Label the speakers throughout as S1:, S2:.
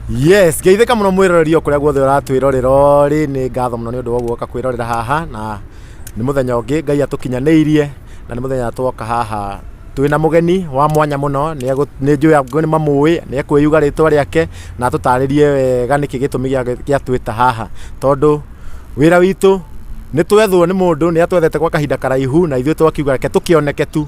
S1: Yes, ngeithĩka mũno mwĩroreri o kũrĩa guothe ũratwĩrorera ũrĩ, nĩ ngatho mũno nĩ ũndũ wa guoka kwĩrorera haha, na nĩ mũthenya ũngĩ Ngai atũkinyanĩirie, na nĩ mũthenya twoka haha twĩna mũgeni wa mwanya mũno, nĩ njũĩ angĩ nĩ mamũĩ, nĩ ekwĩyuga rĩtwa rĩake na atũtarĩrie wega nĩkĩ gĩtũmi gĩa twĩta haha, tondũ wĩra witũ nĩ twethwo nĩ mũndũ, nĩ atwethete gwa kahinda karaihu, na ithuĩ twakiuga reke tũkĩoneke tu,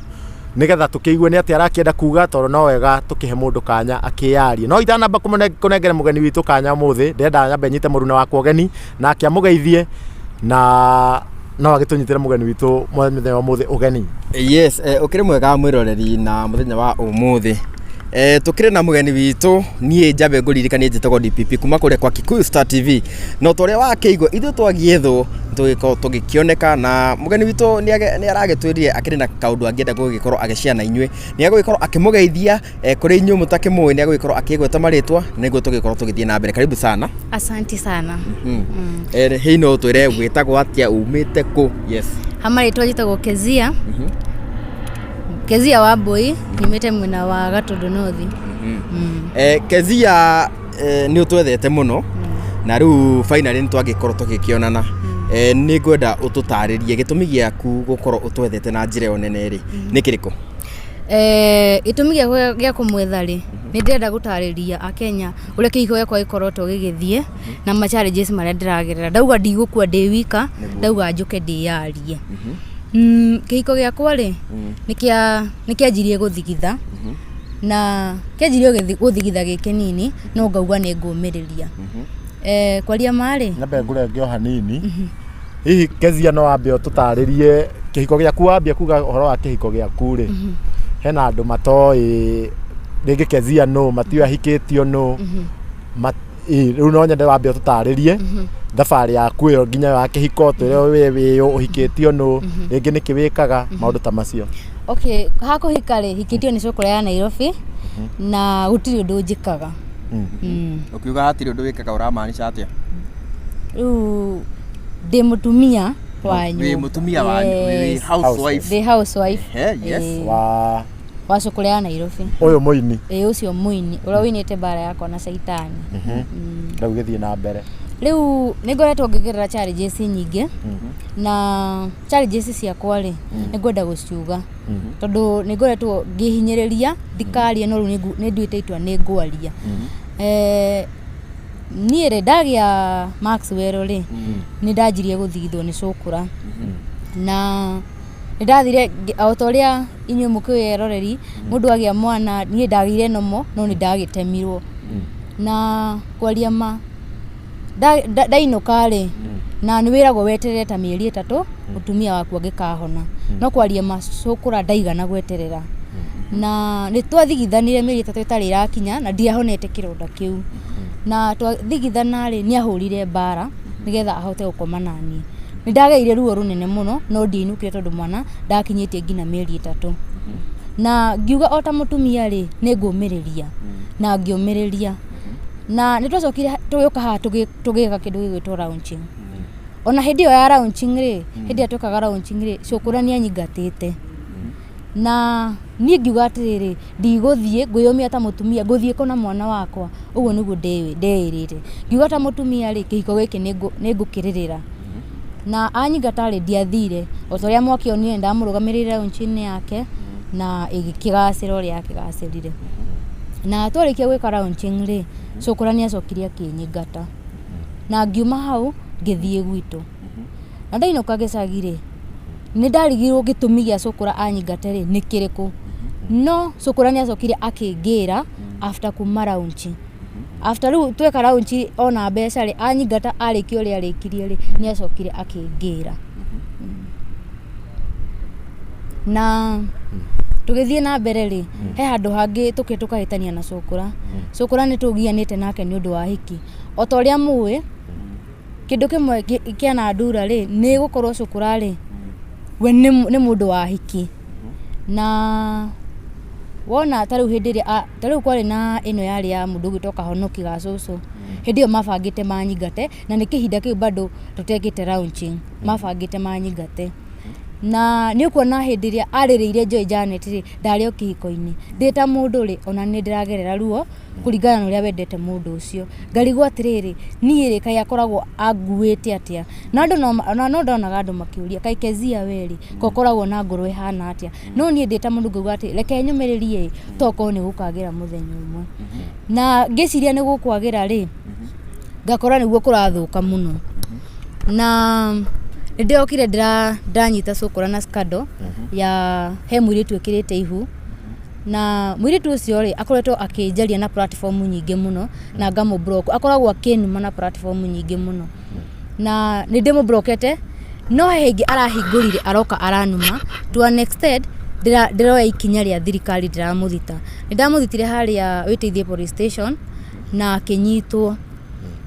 S1: nĩgetha tũkĩigue nĩ atĩa arakĩenda kuga, tondũ no wega tũkĩhe mũndũ kanya akĩyarie. No itanamba kũnengera mũgeni witũ kanya ũmũthĩ, ndĩrenda nyambe nyite mũruna wakwa ũgeni, nake amũgeithie, na no agĩtũnyitĩre mũgeni witũ mũthenya wa ũmũthĩ ũgeni.
S2: Yes, ũkĩrĩ mwega mwĩroreri na mũthenya wa ũmũthĩ. Tũkĩrĩ na mũgeni witũ, niĩ njambe ngũririkanie njĩtagwo DPP kuma kũrĩa kwa Kikuyu Star TV. Na ta ũrĩa wakĩigua ithuĩ twagĩethwo tũgĩkorwo tũgĩkĩoneka na mũgeni witũ nĩ aragĩtwĩrire akĩrĩ na kaũndũ angĩenda gũgĩkorwo agĩshare na inyuĩ. Nĩ egũgĩkorwo akĩmũgeithia kũrĩ inyuĩ mũtakĩmũĩ nĩ egũgĩkorwo akĩgweta marĩtwa nĩguo tũgĩkorwo tũgĩthiĩ na mbere. Karibu sana.
S3: Asanti sana.
S2: Hihi no ũtwĩre wĩtagwo atĩa, umĩte kũ? Yes.
S3: Ha marĩtwa njĩtagwo Kezia. Kezia Wambui, nyumĩte mwena wa Gatũndũ North.
S2: Kezia, nĩ ũtwethete mũno na rĩu finally nĩ twagĩkorwo tũgĩkĩonana. Nĩ ngwenda ũtũtarĩrie gĩtũmi gĩaku gũkorwo ũtwethete na njĩra ĩyo nene rĩ nĩ kĩrĩkũ?
S3: Gĩtũmi gĩakwa gĩa kũmwetha rĩ, nĩ ndĩrenda gũtarĩria akenya ũrĩa kĩhiko gĩakwa gĩkoretwo gĩgĩthiĩ na ma challenges marĩa ndĩragerera. Ndauga ndigũkua ndĩ wika, ndauga njũke ndĩyarie. Kĩhiko gĩakwa rĩ, nĩ kĩanjirie gũthigitha, na kĩanjirie gũthigitha gĩ kĩnini, no ngauga nĩ ngũmĩrĩria. Kwaria ma rĩ,
S1: Nyambe ngũrenge o hanini. Hihi Kezia no wambe ũtũtarĩrie kĩhiko gĩaku, wambia kuga ũhoro wa kĩhiko gĩaku rĩ, hena andũ matoĩ rĩngĩ Kezia nũ, matiũĩ ahikĩtio nũ, rĩu no nyende wambe ũtũtarĩrie thabarĩ yaku ĩyo nginya ya kĩhiko, twĩre we wĩũ, ũhikĩtio nũ, rĩngĩ nĩkĩ wĩkaga, maũndũ ta macio.
S3: Okay, ha kũhika rĩ, hikĩtio nĩ cũkũra ya Nairobi na gũtirĩ ũndũ njĩkaga.
S2: Ũkiuga hatirĩ ũndũ wĩkaga ũramaanisha atĩa?
S3: Rĩu ndĩ mũtumia wa
S2: Wĩ
S3: nyũmba.
S2: mũtumia wa wĩ
S3: Yes.
S2: housewife.
S3: Ndĩ housewife.
S2: Yes.
S3: Ĩĩ.
S1: Wa
S3: Wa cũkũra ya Nairobi.
S1: Ũyũ mũini.
S3: Ĩĩ, ũcio mũini ũrĩa ũinĩte mbara yakwa na caitani.
S1: Rĩu gĩthiĩ na mbere.
S3: Rĩu nĩ ngoretwo ngĩgerera challenges nyingĩ, na challenges ciakwa rĩ, nĩ ngwenda gũciuga tondũ nĩ ngoretwo ngĩhinyĩrĩria ndikarie, no rĩu nĩ nduĩte itua nĩ ngwaria. Niĩ rĩ, ndagĩa Maxwell rĩ, nĩ ndanjirie gũthigithwo nĩ cũkũra, na nĩ ndathire o ta ũrĩa inyuĩ mũkĩũĩ eroreri, mũndũ agĩa mwana, niĩ ndagĩire nomo no nĩ ndagĩtemirwo. Na kwaria ma, ndainũka rĩ, na nĩ wĩragwo weterere ta mĩeri 3 mũtumia waku angĩkahona, no kwaria ma cũkũra ndaigana gweterera, na nĩ twathigithanire mĩeri 3 ĩtarĩ ĩrakinya na ndiahonete kĩronda kĩu. Na twathigithana rĩ, nĩ ahũrire mbara nĩgetha ahote gũkoma naniĩ. Nĩ ndagereire ruo rũnene mũno, no ndiainũkire tondũ mwana ndakinyĩtie nginya mĩeri 3. Na ngiuga o ta mũtumia rĩ, nĩ ngũmĩrĩria, na ngĩũmĩrĩria. Na nĩ twacokire tũgĩũka haha tũgĩka kĩndũ gĩgwĩtwo launching. Ona hĩndĩ ĩyo ya launching rĩ, hĩndĩ ĩrĩa twekaga launching rĩ, cũkũra nĩ anyingatĩte. Na niĩ ngiuga atĩrĩrĩ, ndigũthiĩ, ngwĩyũmia ta mũtumia, ngũthiĩ kũ na mwana wakwa? Ũguo nĩguo ndeĩrĩte. Ngiuga ta mũtumia rĩ, kĩhiko gĩkĩ nĩ ngũkĩrĩrĩra. Na anyingata rĩ, ndiathire. O ta ũrĩa mwakĩonire nĩ ndamũrũgamĩrĩire launching yake na ĩgĩkĩgacĩra ũrĩa yakĩgacĩrire. Na twarĩkia gwĩka launching rĩ, cũkũra nĩ acokire akĩnyingata. Na ngiuma hau ngĩthiĩ gwitũ. Na ndainũka gĩcagi rĩ, nĩ ndarigirwo gĩtũmi gĩa cũkũra anyingate rĩ nĩ kĩrĩkũ. No cũkũra nĩ acokire akĩngĩra after kuma launch. After rĩu tweka launch ona mbeca rĩ, anyingata arĩkia ũrĩa arĩkirie rĩ, nĩ acokire akĩngĩra. Na tũgĩthiĩ na mbere rĩ, he handũ hangĩ tũkĩ tũkahĩtania na cũkũra. Cũkũra nĩ tũgianĩte nake nĩ ũndũ wa hiki. O ta ũrĩa mũĩ, kĩndũ kĩmwe kĩanandura rĩ, nĩ gũkorwo cũkũra rĩ, we nĩ mũndũ wa hiki. Na wona ta rĩu hĩndĩ ĩrĩa, ta rĩu kwarĩ na ĩno yarĩ ya mũndũ ũgwĩtwo Kahonoki ga cũcũ, hĩndĩ ĩyo mabangĩte manyingate, na nĩ kĩhinda kĩu bado tũtekĩte launching, mabangĩte manyingate. Na nĩ ũkuona hĩndĩ ĩrĩa arĩrĩire Joy Janet rĩ, ndarĩ o kĩhiko-inĩ. Ndĩ ta mũndũ rĩ, ona nĩ ndĩragerera ruo kũringana na ũrĩa wendete mũndũ ũcio. Ngarigwo atĩrĩrĩ, niĩ rĩ, kaĩ akoragwo anguĩte atĩa? Na andũ no, ona no ndonaga andũ makĩũria, kaĩ Kezia we rĩ, ko ũkoragwo na ngoro ĩhana atĩa? No niĩ ndĩ ta mũndũ ngauga atĩ, reke nyũmĩrĩrie ĩ, tokorwo nĩ gũkagĩra mũthenya ũmwe. Na ngĩciria nĩ gũkwagĩra rĩ, ngakora nĩguo kũrathũka mũno. Na nĩ ndĩrokire ndĩranyita cũkũra na scandal ya he mũirĩtu ĩkĩrĩte ihu. Na mũirĩtu ũcio rĩ, akoretwo akĩnjaria na platform nyingĩ mũno na ngamũ block. Akoragwo akĩnuma na platform nyingĩ mũno. Na nĩ ndĩmũ-blockete, no he hĩngĩ arahingũrire aroka aranuma to an extent ndĩroya ikinya rĩa thirikari ndĩramũthita. Nĩ ndamũthitire harĩa Wĩteithie police station na akĩnyitwo.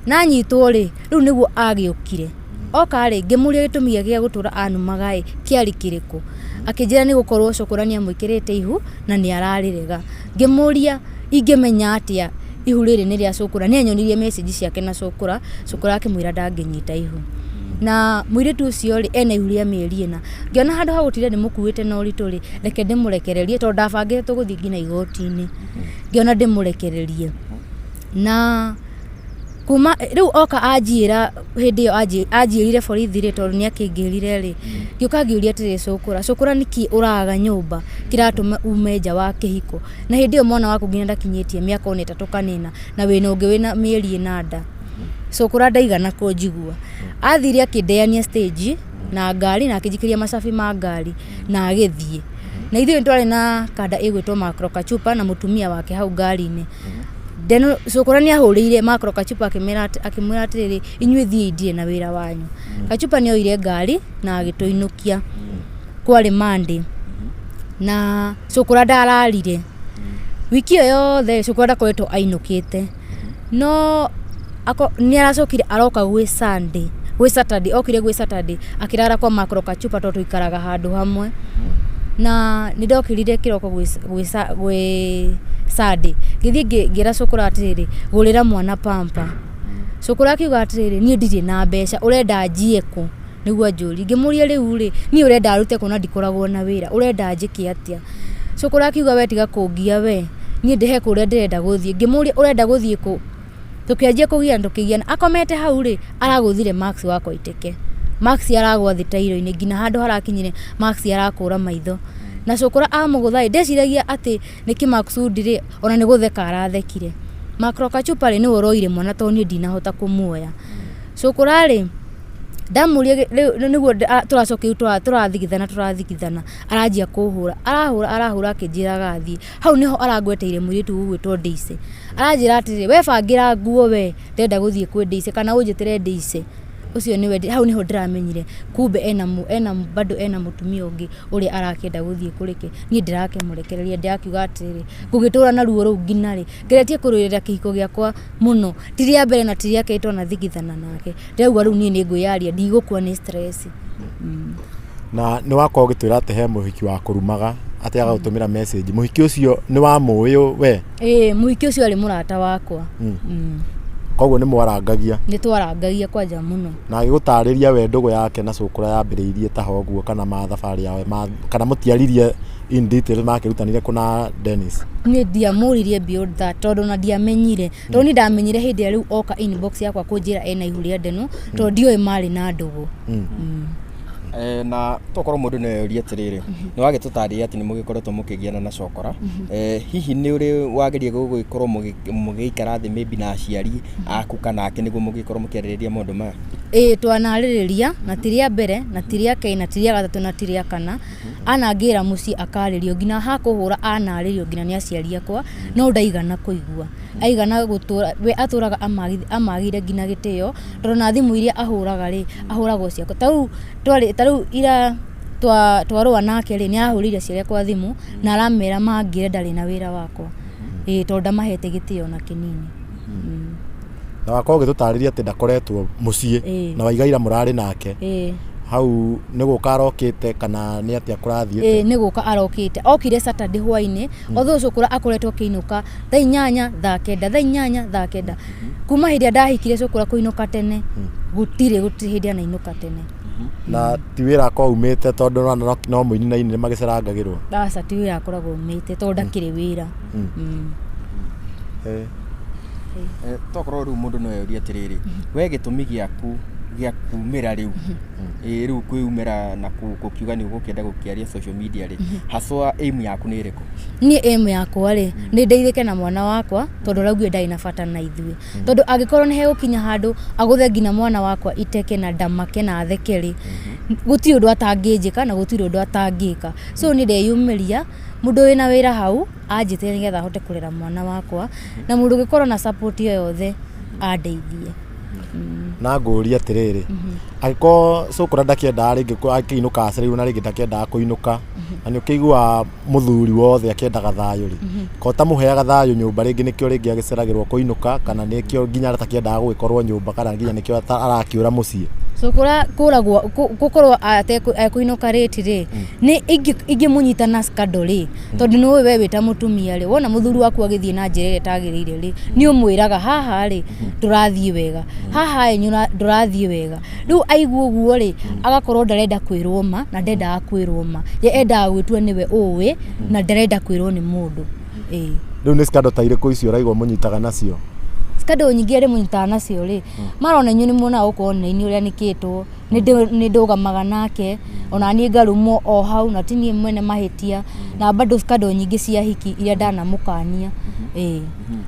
S3: Na anyitwo rĩ, rĩu nĩguo agĩũkire. Oka rĩ, ngĩmũria gĩtũmi gĩake gĩa gũtũra anumaga ĩ, kĩarĩ kĩrĩkũ? Akĩnjĩra nĩ gũkorwo cũkũra nĩ amwĩkĩrĩte ihu na nĩ ararĩrega. Ngĩmũria ingĩmenya atĩa ihu rĩrĩ nĩ rĩa cũkũra? Nĩ anyonirie message ciake na cũkũra, cũkũra akĩmwĩra ndangĩnyita ihu. Na mũirĩtu ũcio rĩ, ena ihu rĩa mĩeri ĩna. Ngĩona handũ ha gũtinda ndĩmũkuĩte na ũritũ rĩ, reke ndĩmũrekererie tondũ ndabangĩte tũgũthiĩ nginya igoti-inĩ. Ngĩona ndĩmũrekererie. Na kuma rĩu oka anjĩra hĩndĩ ĩyo anjĩrire borithi rĩ, tondũ nĩ akĩngĩrire rĩ, ngĩũka ngĩũria atĩrĩ cũkũra, cũkũra nĩkĩ ũraga nyũmba kĩratũma ume nja wa kĩhiko? Na hĩndĩ ĩyo mwana waku nginya ndakinyĩtie mĩaka ona ĩtatũ kana ĩna, na wĩna ũngĩ wĩna mĩeri ĩna nda. Cũkũra ndaigana kũnjigua. Athire akĩndeania stage na ngari na akĩnjikĩria macabi ma ngari na agĩthiĩ. Na ithuĩ nĩ twarĩ na kanda ĩgwĩtwo Macro Kachupa na mũtumia wake hau ngari-inĩ. Then cũkũra nĩ ahũrĩire Macro Kachupa akĩmwĩra atĩrĩrĩ, inyuĩ thiĩi ndirĩ na wĩra wanyu. Kachupa nĩ oire ngari na agĩtũinũkia. Kwarĩ Monday. Na cũkũra ndararire. Wiki ĩyo yothe cũkũra ndakoretwo ainũkĩte. No nĩ aracokire aroka gwĩ Sunday, gwĩ Saturday, okire gwĩ Saturday akĩrara kwa Macro Kachupa tondũ tũikaraga handũ hamwe. Na nĩ ndokĩrire kĩroko gwĩ Sunday, ngĩthiĩ ngĩra cũkũra atĩrĩrĩ, gũrĩra mwana pamper. Cũkũra akiuga atĩrĩrĩ, niĩ ndirĩ na mbeca, ũrenda njiye kũ? Nĩguo anjũrie. Ngĩmũria rĩu rĩ, niĩ ũrenda rute kũ na ndikoragwo na wĩra, ũrenda njĩke atĩa? Cũkũra akiuga we tiga kũngia we, niĩ he kũrĩa ndĩrenda gũthiĩ. Ngĩmũria ũrenda gũthiĩ kũ? Tũkĩanjia kũgiana tũkĩgiana. Akomete hau rĩ, aragũthire Max wakwa iteke. Max aragwa thĩ tairo-inĩ nginya handũ harakinyire Max arakũra maitho. Na cũkũra amũgũtha ĩ, ndeciragia atĩ nĩ kĩmakusudi rĩ, ona nĩ gũtheka arathekire. Macro Kachupa rĩ, nĩwe ũroire mwana tondũ niĩ ndinahota kũmuoya. Cũkũra rĩ, ndamũria rĩu nĩguo tũracokia rĩu tũrathigithana tũrathigithana, aranjia kũhũra, arahũra arahũra akĩnjĩraga thiĩ. Hau nĩho arangweteire mũirĩtu ũgwĩtwo Daisy. Aranjĩra atĩrĩrĩ, we bangĩra nguo we, ndĩrenda gũthiĩ kwĩ Daisy kana ũnjĩtĩre Daisy. Ũcio nĩwe, hau nĩho ndĩramenyire kumbe ena ena bado ena mũtumia ũngĩ ũrĩa arakĩenda gũthiĩ kũrĩ ke. Niĩ ndĩrakĩmũrekereria ndĩrakiuga atĩrĩrĩ, ngũgĩtũra na ruo rũu nginya rĩ? Ngeretie kũrũĩrĩra kĩhiko gĩakwa mũno, ti rĩa mbere na ti rĩa kerĩ twanathigithana nake. Ndĩrauga rĩu niĩ nĩ ngwĩyaria ndigũkua nĩ stress.
S1: Na nĩ wakorwo ũgĩtwĩra atĩ he mũhiki wa kũrumaga atĩ agagũtũmĩra message. Mũhiki ũcio nĩ wamũĩ we?
S3: Ĩĩ mũhiki ũcio arĩ mũrata wakwa.
S1: Koguo nĩ mwarangagia?
S3: Nĩ twarangagia kwanja mũno.
S1: Na agĩgũtarĩria we ndũgũ yake na cũkũra yambĩrĩirie ta ho ũguo kana mathabarĩ yao kana mũtiaririe in detail makĩrutanire kũ na Dennis?
S3: Niĩ ndiamũririe beyond that tondũ ona ndiamenyire. Tondũ niĩ ndamenyire hĩndĩ ĩrĩa rĩu oka inbox yakwa kũnjĩra ena ihu rĩa ndenũ tondũ ndioĩ marĩ na ndũgũ.
S2: Na tokorwo mũndũ no orie atĩrĩrĩ, nĩ wagĩtũtarĩria atĩ nĩ mũgĩkoretwo mũkĩgiana na cokora. Hihi nĩ ũrĩ wageria gũgĩkorwo mũgĩikara thĩ maybe na aciari aku kana ake nĩguo mũgĩkorwo mũkĩarĩrĩria maũndũ maya?
S3: Ĩĩ twanarĩrĩria na ti rĩa mbere na ti rĩa kerĩ na ti rĩa gatatũ na ti rĩa kana. Anangĩra mũciĩ akarĩrio nginya hakũhũra anarĩrio nginya nĩ aciari akwa no ndaigana kũigua. Aigana gũtũra we atũraga amagĩire nginya gĩtĩo tondũ ona thimũ iria ahũraga rĩ, ahũraga o ciakwa. Ta rĩu twarĩ ta rĩu ira twarũa nake rĩ, nĩ arahũrĩire aciari akwa thimũ na aramera mangĩre ndarĩ na wĩra wakwa. Ĩĩ tondũ ndamahete gĩtĩo ona kĩnini.
S1: Na wakorwo ũgĩtũtarĩria atĩ ndakoretwo mũciĩ na waiga ira mũrarĩ nake. Hau nĩ gũka arokĩte kana nĩ atĩa kũrathiĩte?
S3: Ĩĩ nĩ gũka arokĩte. Okire Saturday hwainĩ, although cũkũra akoretwo akĩinũka thaa inyanya, thaa kenda, thaa inyanya, thaa kenda. Kuma hĩndĩ ĩrĩa ndahikire cũkũra kũinũka tene, gũtirĩ gũtirĩ hĩndĩ anainũka tene.
S1: Na ti wĩra akorwo aumĩte tondũ no, no, no mũini na ini magĩcerangagĩrwo.
S3: Aca, ti wĩra akoragwo umĩte tondũ ndakĩrĩ wĩra.
S1: Eh.
S2: Tokorwo rĩu mũndũ no eurie atĩrĩrĩ, we gĩtũmi gĩaku gĩa kumĩra rĩu, ĩ rĩu kwĩumĩra na gũkiuga nĩ ũgũkĩenda gũkĩaria social media rĩ, haswa aim yaku nĩ ĩrĩkũ?
S3: Niĩ aim yakwa rĩ, nĩ ndeithĩke na mwana wakwa, tondũ araugire ndarĩ na bata na ithuĩ, tondũ angĩkorwo nĩ hegũkinya handũ agũthe nginya mwana wakwa iteke na ndamake na atheke rĩ, gũtirĩ ũndũ atangĩnjĩka na gũtirĩ ũndũ atangĩka. So niĩ ndeyumĩria, mũndũ wĩna wĩra hau anjĩte nĩgetha ahote kũrera mwana wakwa, na mũndũ ũngĩkorwo na support ĩyo yothe andeithie.
S1: Na ngũrie atĩrĩrĩ, angĩkorwo cũkũra ndakĩendaga rĩngĩ akĩinũka acereirwo na rĩngĩ ndakĩendaga kũinũka, na nĩ ũkĩiguaga mũthuri wothe akĩendaga thayũ rĩ, ko ũtamũheaga thayũ nyũmba rĩngĩ nĩkĩo rĩngĩ agĩceragĩrwo kũinũka, kana nĩkĩo nginya atakĩendaga gũgĩkorwo nyũmba, kana nginya nĩkĩo arakĩũra mũciĩ?
S3: Cũkũra kũragwo gũkorwo atekũinũka rĩti rĩ, nĩ ingĩmũnyita na scandal rĩ, tondũ nĩ ũĩ we wĩ ta mũtumia rĩ, wona mũthuri waku agĩthiĩ na njĩra ĩrĩa ĩtagĩrĩire rĩ, nĩ ũmwĩraga haha rĩ ndũrathiĩ wega, haha ĩ ndũrathiĩ wega. Rĩu aigua ũguo rĩ, agakorwo ndarenda kwĩrwo ma, na ndendaga kwĩrwo ma, ye endaga gwĩtua nĩwe ũĩ na ndarenda kwĩrwo nĩ mũndũ. Ĩĩ.
S1: Rĩu nĩ scandal ta irĩkũ icio ũraigua mũnyitaga nacio?
S3: Scandal nyingĩ arĩa mũnyitaga nacio rĩ, marona inyuĩ nĩ muonaga gũkũ online ũrĩa nĩkĩtwo, nĩ ndũgamaga nake, ona niĩ ngarumwo o hau na ti niĩ mwene mahĩtia, na bado scandal nyingĩ cia hiki iria ndanamũkania. Ĩĩ.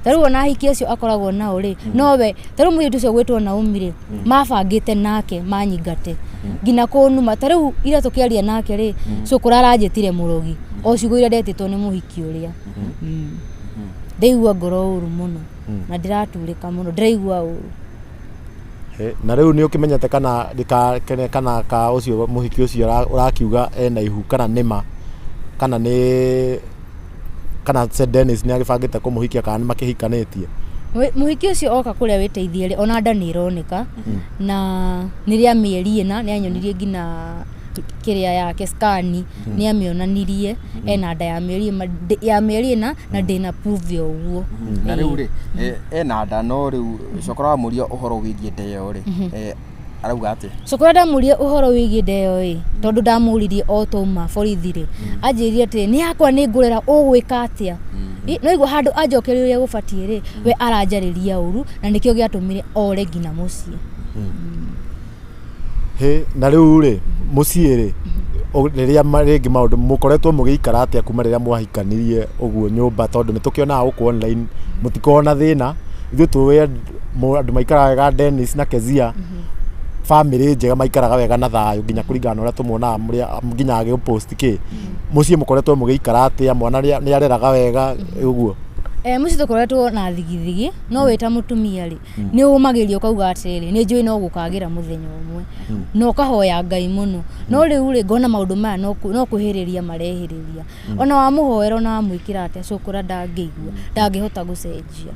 S3: Ta rĩu ona ahiki acio akoragwo nao rĩ, nowe ta rĩu mũirĩtu ũcio ũgwĩtwo Naomi rĩ, mabangĩte nake manyingate nginya kũnuma. Ta rĩu ira tũkĩaria nake rĩ, cũkũra aranjĩtire mũrogi, o ciugo iria ndetĩtwo nĩ mũhiki ũrĩa. Ndaigua ngoro ũru mũno na ndĩraturĩka mũno, ndĩraigua ũru.
S1: Na rĩu nĩ ũkĩmenyete kana kana ka ũcio mũhiki ũcio ũrakiuga ena ihu, kana nĩma, kana nĩ kana St Dennis nĩ agĩbangĩte kũmũhikia, kana nĩ makĩhikanĩtie?
S3: Mũhiki ũcio oka kũrĩa wĩteithie rĩ, ona nda nĩ ĩroneka na nĩ rĩa mĩeri 4, nĩ anyonirie nginya kĩrĩa yake scan, nĩ amĩonanirie ena nda ya mĩeri ya mĩeri 4, na ndĩna proof ya ũguo.
S2: Na rĩu rĩ, ena nda, no rĩu cokora wamũria ũhoro wĩgiĩ nda ĩyo rĩ, arauga atĩa?
S3: Cokora ndamũria ũhoro wĩgiĩ nda ĩyo ĩ, tondũ ndamũririe o twauma borithi rĩ, anjĩrire atĩ nĩ yakwa, nĩ ngũrera, ũgwĩka atĩa? No igua handũ anjokerie ũrĩa gũbatiĩ rĩ, we aranjarĩria ũru, na nĩkĩo gĩatũmire ore nginya mũciĩ.
S1: Hĩ, na rĩu rĩ, mũciĩ rĩ, rĩrĩa rĩngĩ maũndũ mũkoretwo mũgĩikara atĩa kuma rĩrĩa mwahikanirie ũguo nyũmba? Tondũ nĩ tũkĩonaga gũkũ online mũtikoragwo na thĩna, ithuĩ tũĩ andũ maikaraga wega, Dennis na Kezia, bamĩrĩ njega, maikaraga wega na thayũ, nginya kũringana na ũrĩa tũmuonaga nginya agĩpost kĩ. Mũciĩ mũkoretwo mũgĩikara atĩa? Mwana nĩ areraga wega ũguo?
S3: Mũciĩ tũkoretwo na thigithigi, no wĩ ta mũtumia rĩ, nĩ ũmagĩria ũkauga atĩrĩrĩ, nĩ njũĩ no gũkagĩra mũthenya ũmwe, na ũkahoya Ngai mũno. No rĩu rĩ, ngona maũndũ maya no kwĩhĩrĩria marehĩrĩria. Ona wamũhoera, ona wamwĩkĩra atĩa, cũkũra ndangĩigua, ndangĩhota gũcenjia.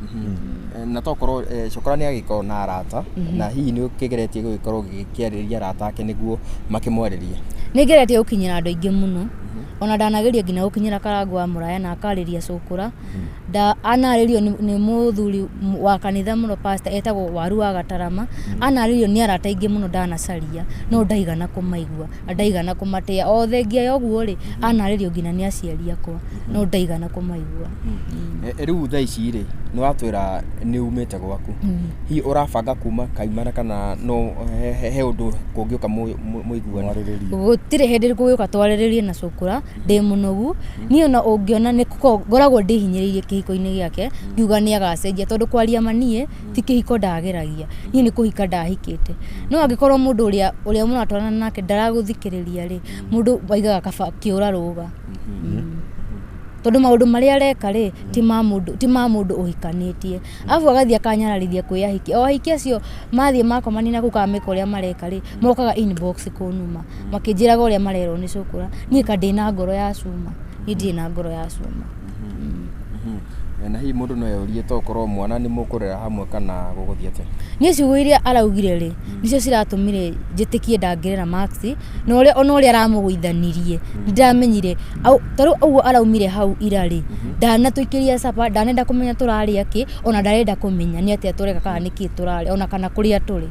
S2: Na tokorwo cũkũra nĩ agĩkorwo na arata, na hihi nĩ ũkĩgeretie gũgĩkorwo ũgĩkĩarĩria arata ake nĩguo makĩmwarĩrie?
S3: Nĩ ngeretie gũkinyĩra andũ aingĩ mũno, ona ndanageria nginya gũkinyĩra Karangũ wa Mũraya na akarĩria cũkũra. Nda anarĩrio nĩ mũthuri wa kanitha mũno, pastor etagwo Waru wa Gatarama, anarĩrio nĩ arata aingĩ mũno ndanacaria, no ndaigana kũmaigua na ndaigana kũmatĩa. O thengia ya ũguo rĩ, anarĩrio nginya nĩ aciari akwa, no ndaigana kũmaigua.
S2: Rĩu thaa ici rĩ, nĩ watwĩra nĩ umĩte gwaku, hihi ũrabanga kuma kaimana, kana no he ũndũ kũngĩũka mũiguane?
S1: Mwarĩrĩrie.
S3: Gũtirĩ hĩndĩ gũgĩũka twarĩrĩrie na cũkũra, ndĩ mũnogu niĩ. Ona ũngĩona nĩ ngoragwo ndĩhinyĩrĩirie kĩhiko-inĩ gĩake, ngiuga nĩ agacenjia, tondũ kwaria ma niĩ ti kĩhiko ndageragia, niĩ nĩ kũhika ndahikĩte. No angĩkorwo mũndũ ũrĩa mũratwarana nake ndaragũthikĩrĩria rĩ, mũndũ waigaga kaba kĩũra rũga, tondũ maũndũ marĩa areka rĩ, ti ma mũndũ ũhikanĩtie. Arabu agathiĩ akanyararithia kwĩ ahiki, o ahiki acio mathiĩ makomania na kũu kana meka ũrĩa mareka rĩ, mokaga inbox kũnuma makĩnjĩraga ũrĩa marerwo nĩ cũkũra. Niĩ ka ndĩna ngoro ya cuma? Niĩ ndirĩ na ngoro ya cuma.
S2: Na hihi mũndũ no eurie to ũkorwo mwana nĩ mũkũrera hamwe kana gũgũthiĩ atĩa?
S3: Niĩ ciugo iria araugire rĩ, nĩcio ciratũmire njĩtĩkie ndangĩrera Max, na ũrĩa ona ũrĩa aramũgũithanirie, nĩ ndĩramenyire ta rĩu ũguo araumire hau ira rĩ, ndanatũikĩria capa, ndanenda kũmenya tũrarĩa kĩ, ona ndarenda kũmenya nĩ atĩa tũreka kana nĩkĩ tũrarĩa, ona kana kũrĩa tũrĩ.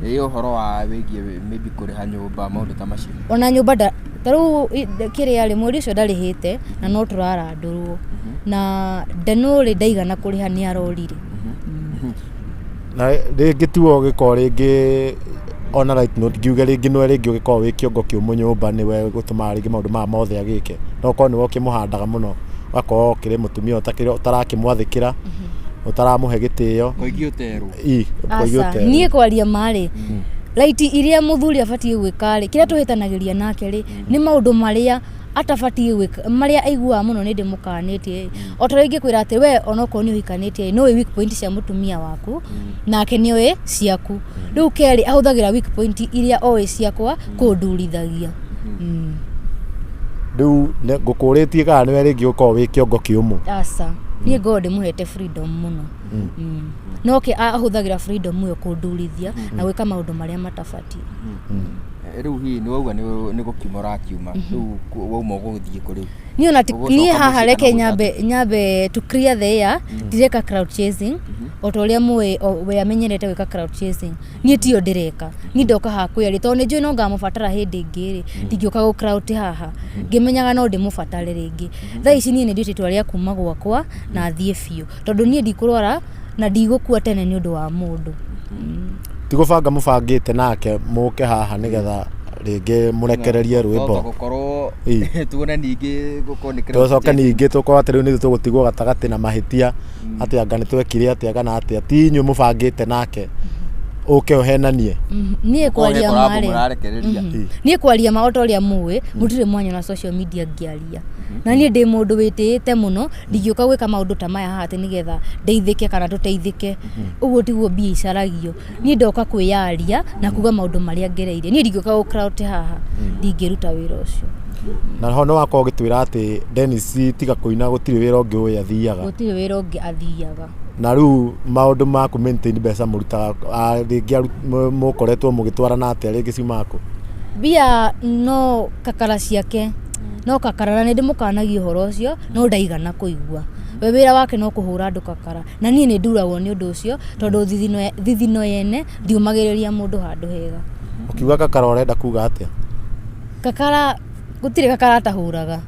S2: Ĩ ũhoro wa wĩgiĩ maybe kũrĩha nyũmba maũndũ ta macio?
S3: Ona nyũmba ta rĩu kĩrĩa rĩ, mweri ũcio ndarĩhĩte na no tũrarandũrwo, na ndenũ rĩ ndaigana kũrĩha nĩ arorire.
S1: Na rĩngĩ tiwe ũgĩkorwo rĩngĩ ona right note ngiuge rĩngĩ nĩwe rĩngĩ ũgĩkorwo wĩ kĩongo kĩũmũ nyũmba nĩwe gũtũmaga rĩngĩ maũndũ maya mothe agĩke, no ũkorwo nĩwe ũkĩmũhandaga mũno, ũgakorwo ũkĩrĩ mũtumia ũtarakĩmwathĩkĩra, ũtaramũhe gĩtĩo.
S2: Koigi ũterwo.
S1: Ĩ, koigi
S3: Aca,
S1: ũterwo.
S3: niĩ kwaria ma rĩ, raiti iria mũthuri abatiĩ gwĩka rĩ, kĩrĩa tũhĩtanagĩria nake rĩ, nĩ maũndũ marĩa atabatiĩ gwĩka, marĩa aiguaga mũno nĩ ndĩmũkanĩtie. O ta ũrĩa ingĩkwĩra atĩ we onokorwo nĩ ũhikanĩtie nĩ ũĩ weak point cia mũtumia waku, nake nĩ oĩ ciaku. Rĩu kerĩ ahũthagĩra weak point iria oĩ ciakwa kũndurithagia.
S1: Rĩu ngũkũrĩtie kana nĩwe rĩngĩ ũkorwo wĩ kĩongo kĩũmũ?
S3: Aca, niĩ ngoragwo ndĩmũhete freedom mũno. No ke ahũthagĩra freedom ĩyo kũndurithia na gwĩka maũndũ marĩa matabatiĩ.
S2: Rĩu hihi nĩ wauga nĩ gũkiuma ũrakiuma, rĩu wauma ũgũthiĩ kũ rĩu?
S3: Niĩ ona ti
S2: Ũgũcoka
S3: niĩ haha
S2: mũciĩ
S3: reke
S2: kana
S3: nyambe to clear the air, ndireka crowd chasing o ta ũrĩa mũĩ we amenyerete gwĩka crowd chasing, niĩ tiyo ndĩreka. Niĩ ndoka haha kwĩyaria tondũ nĩ njũĩ no ngamũbatara hĩndĩ ĩngĩ rĩ, ndingĩũka gũ crowd haha ngĩmenyaga no ndĩmũbatare rĩngĩ. Thaa ici niĩ nĩ nduĩte itua rĩa kuma gwakwa na thiĩ biũ, tondũ niĩ ndikũrwara na ndigũkua tene nĩ ũndũ wa mũndũ.
S1: Ti gũbanga mũbangĩte nake mũke haha nĩgetha rĩngĩ mũrekererie rwĩmbo?
S2: Gũkorwo
S1: Ĩ.
S2: tuone ningĩ gũkorwo nĩ crowd
S1: Tũcoke
S2: chasing.
S1: ningĩ tũkorwo atĩ rĩu nĩ ithuĩ tũgũtigwo gatagatĩ na mahĩtia atĩ anga nĩ twekire atĩa kana atĩa, ti inyuĩ mũbangĩte nake ũke ũhenanie?
S3: Niĩ
S2: Gũkorwo he
S3: kwaria
S2: collab
S3: ma rĩ,
S2: mũrarekereria.
S3: Niĩ kwaria ma, o ta ũrĩa mũĩ, mũtirĩ mwanyona social media ngĩaria, na niĩ ndĩ mũndũ wĩtĩĩte mũno, ndingĩũka gwĩka maũndũ ta maya haha atĩ nĩgetha ndeithĩke kana tũteithĩke. Ũguo tiguo mbia icaragio. Niĩ ndoka kwĩyaria na kuga maũndũ marĩa ngereire. Niĩ ndingĩũka gũ crowd haha, ndingĩruta wĩra ũcio.
S1: Na ho nĩ wakorwo ũgĩtwĩra atĩ Dennis tiga kũina gũtirĩ wĩra ũngĩ ũĩ athiaga.
S3: Gũtirĩ wĩra ũngĩ athiaga.
S1: Na rĩu maũndũ ma kũ maintain mbeca mũrutaga rĩngĩ mũkoretwo mũgĩtwarana atĩa, rĩngĩ ciumaga kũ?
S3: Mbia no kakara ciake, no kakara, na nĩ ndĩmũkanagia ũhoro ũcio no ndaigana kũigua. We wĩra wake no kũhũra andũ kakara, na niĩ nĩ nduragwo nĩ ũndũ ũcio, tondũ thithino yene ndiũmagĩrĩria mũndũ handũ hega.
S1: Ũkiuga kakara ũrenda kuga atĩa?
S3: Kakara, gũtirĩ kakara atahũraga,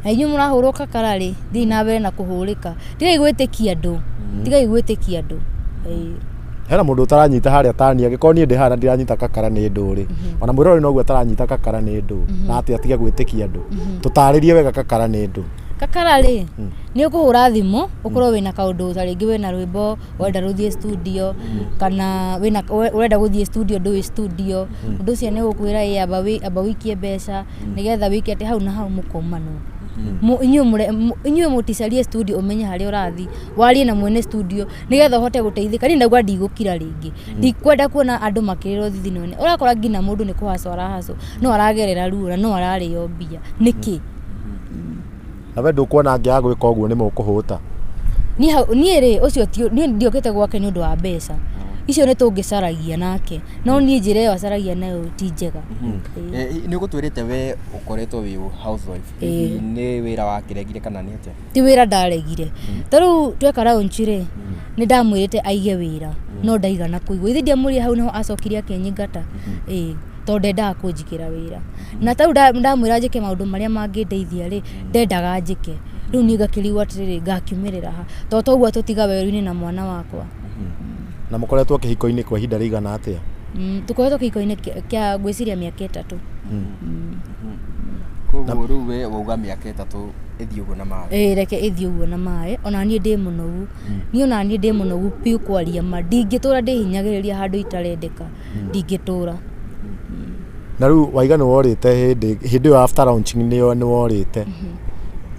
S3: na inyuĩ mũrahũrwo kakara rĩ, thiĩi na mbere na kũhũrĩka. Tigai gwĩtĩkia andũ, tigai gwĩtĩkia andũ. Ĩĩ.
S1: Hena mũndũ ũtaranyita harĩa tani, angĩkorwo niĩ ndĩ haha na ndiranyita kakara nĩ ndũ rĩ, ona mwĩroreri noguo ataranyita kakara nĩ ndũ, na atĩ atige gwĩtĩkia andũ. Tũtarĩrie wega kakara nĩ ndũ.
S3: Kakara rĩ, nĩ ũkũhũra thimũ ũkorwo wĩna kaũndũ, ta rĩngĩ wĩna rwĩmbo ũrenda rũthiĩ studio, kana wĩna ũrenda gũthiĩ studio ndũĩ studio, ũndũ ũcio nĩ ũgũkwĩra ĩ amba wĩikie mbeca nĩgetha wĩke atĩ hau na hau mũkaumanwo. Inyuĩ mũticarie studio ũmenye harĩa ũrathiĩ, warie na mwene studio nĩgetha ũhote gũteithĩka. Niĩ ndauga ndigũkira rĩngĩ, ndikwenda kuona andũ makĩrĩrwo thithino ĩno. Ũrakora nginya mũndũ nĩ kũhacwo arahacwo, no aragerera ruo na no ararĩo mbia, nĩkĩ?
S1: Na we ndũkuona angĩaga gwĩka ũguo nĩ mũkũhũta?
S3: Niĩ rĩ, ũcio ti niĩ ndiokĩte gwake nĩ ũndũ wa mbeca icio, nĩ tũngĩcaragia nake, no niĩ njĩra ĩyo acaragia nayo ti njega. Ĩĩ.
S2: Nĩ ũgũtwĩrĩte we ũkoretwo wĩ housewife. Hihi nĩ wĩra wakĩregire kana nĩ atĩa?
S3: Ti wĩra ndaregire. Ta rĩu tweka launch rĩ, nĩ ndamwĩrĩte aige wĩra no ndaigana kũigua. Ithe ndiamwĩrire hau niho acokire akĩnyingata. Ĩĩ, tondũ ndendaga kũnjigĩra wĩra, na ta rĩu ndamwĩra njĩke maũndũ marĩa mangĩndeithia rĩ, ndendaga njĩke. Rĩu niĩ ngakĩrigwo atĩrĩrĩ, ngakiumĩrĩra ha, tondũ toguo tũtiga werũ-inĩ na mwana wakwa.
S1: Na mũkoretwo kĩhiko-inĩ kwa ihinda rĩigana atĩa?
S3: Tũkoretwo kĩhiko-inĩ kĩa ngwĩciria mĩaka 3.
S2: Koguo rĩu we wauga mĩaka 3 ĩthiĩ ũguo na maĩ.
S3: Ĩĩ, reke ĩthiĩ ũguo na maĩ. Ona niĩ ndĩ mũnogu, niĩ ona niĩ ndĩ mũnogu biũ kwaria ma. Ndingĩtũra ndĩhinyagĩrĩria handũ itarendeka, ndingĩtũra.
S1: Na rĩu waiga nĩ worĩte hĩndĩ ĩyo after launching nĩ worĩte.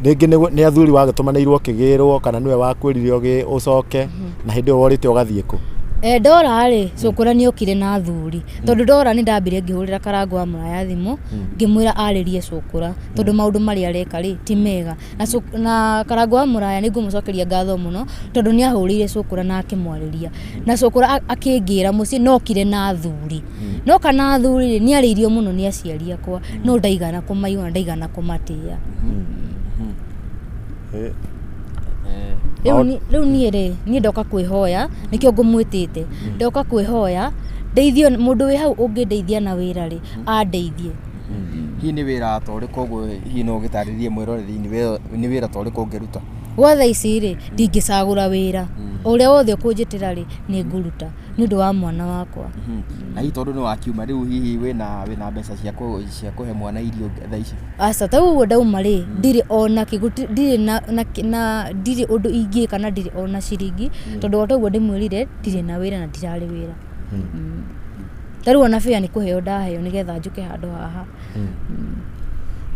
S1: Rĩngĩ nĩ athuri wagĩtũmanĩirwo ũkĩgĩrwo, kana nĩwe wakwĩrire ũcoke, na hĩndĩ ĩyo worĩte ũgathiĩ kũ?
S3: E, ndora rĩ, cũkũra nĩ okire na athuri, tondũ ndora nĩ ndambire ngĩhũrĩra Karangũ wa Mũraya thimũ, ngĩmwĩra arĩrie cũkũra, tondũ maũndũ marĩa areka rĩ, ti mega. Na, na Karangũ wa Mũraya nĩ ngũmũcokeria ngatho mũno, tondũ nĩ ahũrĩire cũkũra na akĩmwarĩria. Na cũkũra akĩngĩra mũciĩ no okire na athuri. Noka na athuri rĩ, nĩ arĩirio mũno nĩ aciari akwa, no ndaigana kũmaigua na ndaigana kũmatĩa. Rĩu rĩu niĩ rĩ, niĩ ndoka kwĩhoya, nĩkĩo ngũmwĩtĩte, ndoka kwĩhoya, ndeithio, mũndũ wĩ hau ũngĩndeithia na wĩra rĩ, andeithie.
S2: Hihi nĩ wĩra ta ũrĩkũ ũguo hihi no ũgĩtarĩrie mwĩroreri nĩ wĩra ta ũrĩkũ ũngĩruta?
S3: Gwa thaa ici rĩ, ndingĩcagũra wĩra, o ũrĩa wothe ũkũnjĩtĩra rĩ, nĩ ngũruta, nĩ ũndũ wa mwana wakwa.
S2: Na hihi tondũ nĩ wakiuma rĩu hihi wĩna wĩna mbeca cia cia kũhe mwana irio thaa ici?
S3: Aca, ta ũguo ndauma rĩ, ndirĩ ona kĩ, ndirĩ na, na, na ndirĩ ũndũ ingĩka na ndirĩ ona ciringi, tondũ o ta ũguo ndĩmwĩrire, ndirĩ na wĩra na ndirarĩ wĩra. Ta rĩu ona fare nĩ kũheo ndaheo nĩgetha njũke handũ haha.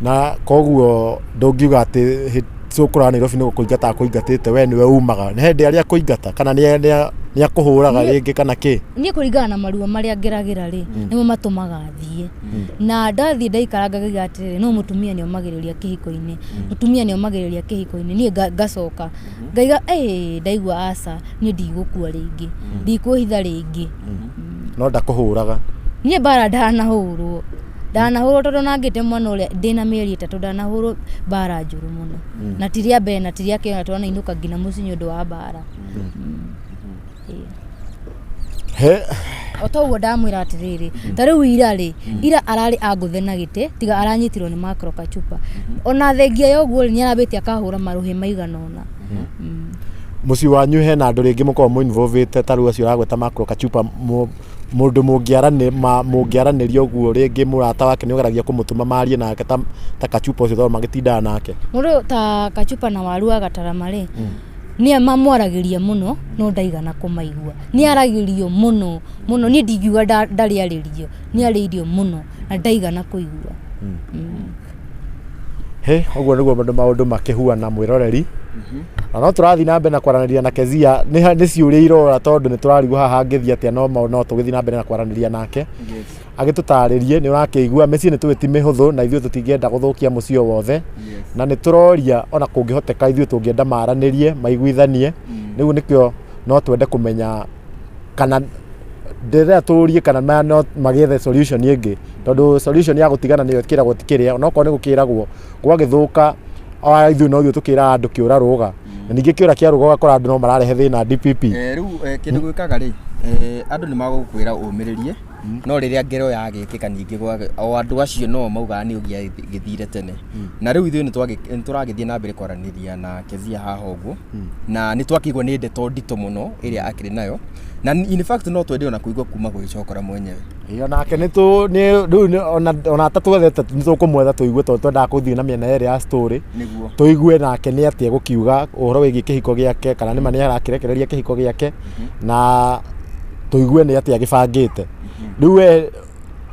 S1: Na koguo ndũngiuga atĩ cũkũra wa Nairobi nĩ gũkũingata akũingatĩte we nĩwe umaga. Nĩ hĩndĩ arĩa akũingata kana nĩ akũhũraga rĩngĩ kana kĩ?
S3: Niĩ kũringana na maruo marĩa ngeragĩra rĩ, nĩmo matũmaga thiĩ. Na ndathiĩ ndaikara ngagĩiga atĩrĩrĩ, no mũtumia nĩ omagĩrĩria kĩhiko-inĩ, mũtumia nĩ omagĩrĩria kĩhiko-inĩ, niĩ ngacoka ngaiga ĩĩ ndaigua aca, niĩ ndigũkua rĩngĩ, ndikwĩhitha rĩngĩ.
S1: No ndakũhũraga?
S3: Niĩ mbara ndanahũrwo, ndanahũrwo tondũ ona ngĩte mwana ũrĩa ndĩna mĩeri 3 ndanahũrwo mbara njũru mũno. Na ti rĩa mbere na ti rĩa kerĩ ona twanainũka nginya mũciĩ nĩ ũndũ wa mbara.
S1: He.
S3: O ta ũguo ndamwĩra atĩrĩrĩ, ta rĩu ira rĩ, ira ararĩ angũthe na gĩtĩ, tiga aranyitirwo nĩ Macro Kachupa. Ona thengia ya ũguo rĩ, nĩ arambĩtie akahũra marũhĩ maigana ũna.
S1: Mũciĩ wanyu hena andũ rĩngĩ mũkoragwo mũ involve ta rĩu acio ũragweta Macro Kachupa, mũndũ mũngĩaranĩria ũguo rĩngĩ mũrata wake nĩ ũgeragia kũmũtũma marie nake ta Kachupa ũcio tondũ magĩtindaga nake?
S3: Mũndũ ta Kachupa na Waru wa Gatarama rĩ, nĩ mamwaragĩria mũno no ndaigana kũmaigua. Nĩ aragĩrio mũno mũno, niĩ ndingiuga ndarĩ arĩrio, nĩ arĩirio mũno na ndaigana kũigua.
S1: Hĩ, ũguo nĩguo maũndũ makĩhuana mwĩroreri. Na no tũrathiĩ na mbere na kwaranĩria na Kezia, nĩ ciũria irora tondũ nĩ tũrarigwo haha hangĩthiĩ atĩa, no no tũgĩthiĩ na mbere na kwaranĩria nake. Agĩtũtarĩrie, nĩ ũrakĩigua mĩciĩ nĩ tũĩ ti mĩhũthũ na ithuĩ tũtingĩenda gũthũkia mũciĩ o wothe. Na nĩ tũroria ona kũngĩhoteka ithuĩ tũngĩenda maranĩrie, maiguithanie. Rĩu nĩkĩo no twende kũmenya kana ndĩrenda tũrie kana no magĩethe solution ĩngĩ, tondũ solution ya gũtigana nĩyo ĩkĩragwo ti kĩrĩa, onokorwo nĩ gũkĩragwo gwagĩthũka ithuĩ no ithuĩ tũkĩraga andũ kĩũra rũga, na ningĩ kĩũra kĩa rũga ũgakora andũ no mararehe thĩna DPP.
S2: Rĩu kĩndũ gwĩkaga rĩ, andũ nĩ magũkwĩra ũmĩrĩrie, no rĩrĩa ngero yagĩkĩka ningĩ o andũ acio no maugaga nĩ ũngĩagĩthire tene. Na rĩu ithuĩ nĩ tũragĩthiĩ na mbere kwaranĩria na Kezia haha ũguo, na nĩ twakĩigua nĩ ndeto nditũ mũno ĩrĩa akĩrĩ nayo, na in fact no twende ona kũigua kuma gwĩ Cokora mwenyewe.
S1: Ĩĩ onake nĩ tũ nĩ rĩu ona atatwethete nĩ tũkũmwetha tũigue tondũ twendaga kũthiĩ na mĩena yerĩ ya story.
S2: Nĩguo.
S1: Tũigue nake nĩ atĩa egũkiuga ũhoro wĩgiĩ kĩhiko gĩake, kana nĩma nĩ arakĩrekereria kĩhiko gĩake, na tũigue nĩ atĩa agĩbangĩte. Rĩu we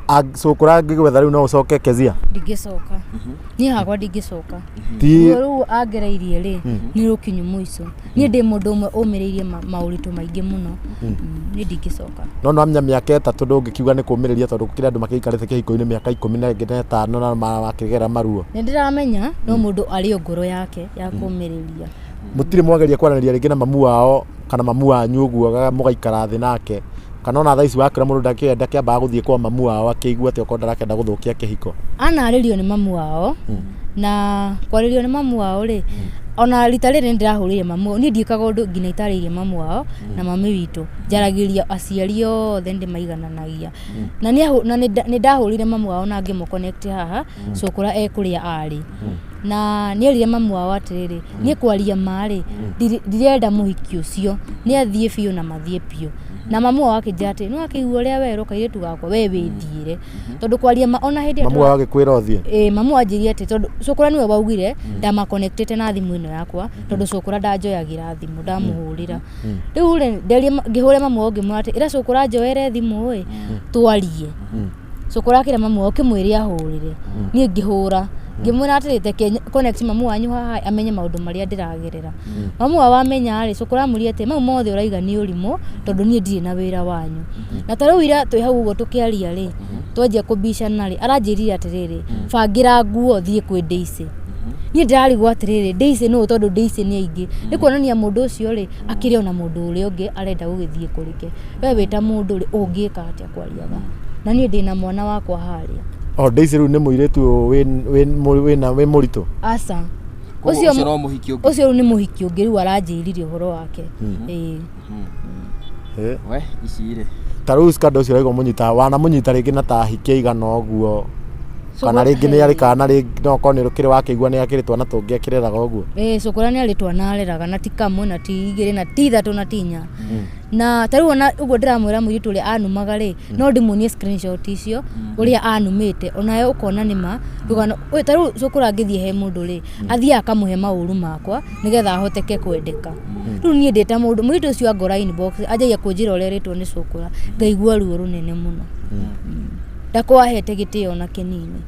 S1: cũkũra angĩgwetha rĩu no ũcoke Kezia?
S3: Ndingĩcoka. Niĩ hakwa ndingĩcoka.
S1: Ti
S3: Ruo rũu angereirie rĩ, nĩ rũkinyu mũico. Niĩ ndĩ mũndũ ũmwe ũmĩrĩirie maũritũ maingĩ mũno. Niĩ ndingĩcoka.
S1: No nĩwamenya mĩaka 3 ndũngĩkiuga nĩ kũmĩrĩria tondũ gũkĩrĩ andũ makĩikarĩte kĩhiko-inĩ mĩaka 15 na makĩgera maruo.
S3: Nĩ ndĩramenya no mũndũ arĩ o ngoro yake ya kũmĩrĩria.
S1: Mũtirĩ mwageria kwaranĩria rĩngĩ na mamu wao kana mamu wanyu ũguo mũgaikara thĩ nake, kana ona thaa ici wakĩra mũndũ ndakĩambaga gũthiĩ kwa mamu wao akĩigua atĩ okorwo ndarakĩenda gũthũkia kĩhiko?
S3: Anarĩrio nĩ mamu wao, na kwarĩrio nĩ mamu wao rĩ, ona rita rĩrĩ nĩ ndĩrahũrĩire mamu wao, niĩ ndiĩkaga ũndũ nginya itarĩirie mamu wao na mami witũ, njaragĩria aciari othe nĩ ndĩmaigananagia. Na nĩ ndahũrĩire mamu wao na ngĩmũ connect haha, cũkũra e kũrĩa arĩ. Na nĩ erire mamu wao atĩrĩrĩ, niĩ kwaria ma rĩ, ndirenda mũhiki ũcio, nĩ athiĩ biũ na mathiĩ biũ. Na mamu wao akĩnjĩra atĩrĩ, nĩ wakĩigua ũrĩa werwo kairĩtu gakwa, we wĩthiĩre. Tondũ kwaria ma, ona hĩndĩ ĩrĩa
S1: Mamu wao agĩkwĩra ũthiĩ?
S3: Ĩĩ, mamu anjĩrire atĩ tondũ cũkũra nĩwe waugire, ndamakonectĩte na thimũ ĩno yakwa, tondũ cũkũra ndanjoyagĩra thimũ, ndamũhũrĩra. Rĩu rĩ, ngĩhũrĩra mamu wao ngĩmwĩra atĩ, ĩra cũkũra njoere thimũ ĩ, twarie. Cũkũra akĩra mamu wao kĩmwĩre ahũrĩre. Niĩ ngĩhũra. Ngĩmwĩra atĩrĩ teke connect mamu wanyu haha amenye maũndũ marĩa ndĩragerera. Mamu wao amenya rĩ, cũkũra amũria atĩ mau mothe ũraiga nĩ ũrimũ tondũ niĩ ndirĩ na wĩra wanyu. Na ta rĩu ira twĩ hau ũguo tũkĩaria rĩ, twanjia kũbicana rĩ, aranjĩrire atĩrĩrĩ, bangĩra nguo thiĩ kwĩ Daisy. Niĩ ndĩrarigwo atĩrĩrĩ, Daisy nũ tondũ Daisy nĩ aingĩ. Nĩ kuonania mũndũ ũcio rĩ, akĩrĩ ona mũndũ ũrĩa ũngĩ arenda gũgĩthiĩ kũrĩke. We wĩ ta mũndũ rĩ, ũngĩka atĩa kwaria tha? Na niĩ ndĩna mwana wakwa harĩa.
S1: O Daisy rĩu nĩ mũirĩtu wĩna wĩ mũritũ?
S3: Aca.
S2: Koguo ũcio no mũhiki ũngĩ?
S3: Ũcio rĩu nĩ mũhiki ũngĩ rĩu aranjĩrire ũhoro wake. Ĩĩ.
S2: We ici rĩ.
S1: Ta rĩu scandal ũcio ũraigua mũnyita wanamũnyita rĩngĩ na ta ahiki aigana ũguo kana rĩngĩ nĩ arĩ kana rĩngĩ no korwo nĩ ũkĩrĩ wakĩigua nĩ akĩrĩ twana tũngĩ akĩreraga ũguo.
S3: Ĩĩ cũkũra nĩ arĩ twana areraga na ti kamwe na ti igĩrĩ na ti ithatũ na ti inya. Na ta rĩu ona ũguo ndĩramwĩra mũirĩtu ũrĩa anumaga rĩ, no ndĩmuonie screenshot icio ũrĩa anumĩte onawe ũkona nĩ ma rũgano ta rĩu cũkũra angĩthiĩ he mũndũ rĩ, athiaga akamũhe maũru makwa nĩgetha ahoteke kwendeka. Rĩu niĩ ndĩ ta mũndũ, mũirĩtu ũcio angora inbox anjagia kũnjĩra ũrĩa erĩtwo nĩ cũkũra, ngaigua ruo rũnene mũno. Ndakorwo ahete gĩtĩo ona kĩnini.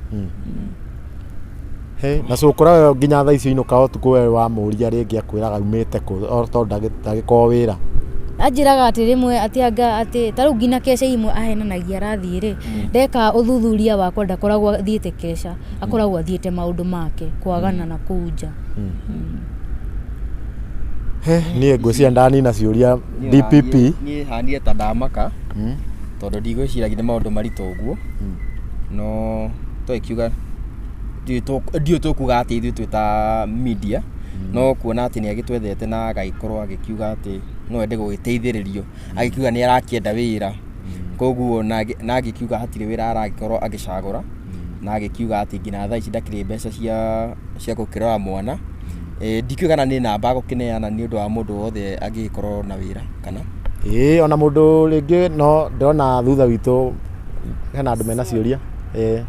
S1: He, na cũkũra we nginya thaa ici ũinũkaga ũtukũ we wamũria rĩngĩ akwĩraga aumĩte kũ o tondũ ndagĩkorwo wĩra.
S3: Anjĩraga atĩ rĩmwe atĩ anga atĩ ta rĩu nginya keca imwe ahenanagia arathiĩ rĩ, ndeka ũthuthuria wakwa ndakoragwo athiĩte keca, akoragwo athiĩte maũndũ make kwagana na kũu nja.
S1: He, niĩ ngwĩciria ndanina ciũria DPP.
S2: Niĩ hanie ta ndamaka tondũ ndigwĩciragia nĩ maũndũ maritũ ũguo no tũgĩkiuga ndiũĩ tũkuga atĩ ithuĩ twĩ ta media no kuona atĩ nĩ agĩtwethete na agagĩkorwo agĩkiuga atĩ no ende gũgĩteithĩrĩrio agĩkiuga nĩ arakĩenda wĩra koguo na agĩkiuga hatirĩ wĩra aragĩkorwo agĩcagũra na agĩkiuga atĩ nginya thaa ici ndakĩrĩ mbeca cia gũkĩrora mwana. Ndikĩũĩ kana nĩ namba agũkĩneana nĩ ũndũ wa mũndũ wothe angĩgĩkorwo na wĩra kana?
S1: Ĩĩ ona mũndũ rĩngĩ no ndĩrona thutha witũ hena andũ mena ciũria. Ĩĩ.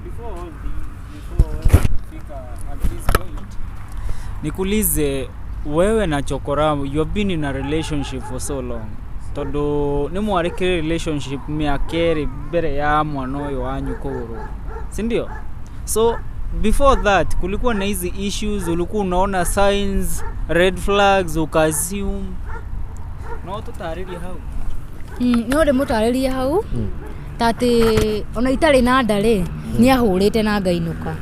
S4: Before all this, before kufika at this point, nikuulize wewe na Chokora, you have been in a relationship for so long tondu nĩ mwarĩkire relationship mĩaka ĩrĩ mbere ya mwana ũyũ wanyu kũgũrwo, si ndio? So before that kulikuwa na hizi issues, ulikuwa unaona signs, red flags, ukaassume? No tũtarĩrie hau.
S3: No ndĩmũtarĩrie hau ta atĩ ona itarĩ na nda rĩ, nĩ ahũrĩte na ngainũka.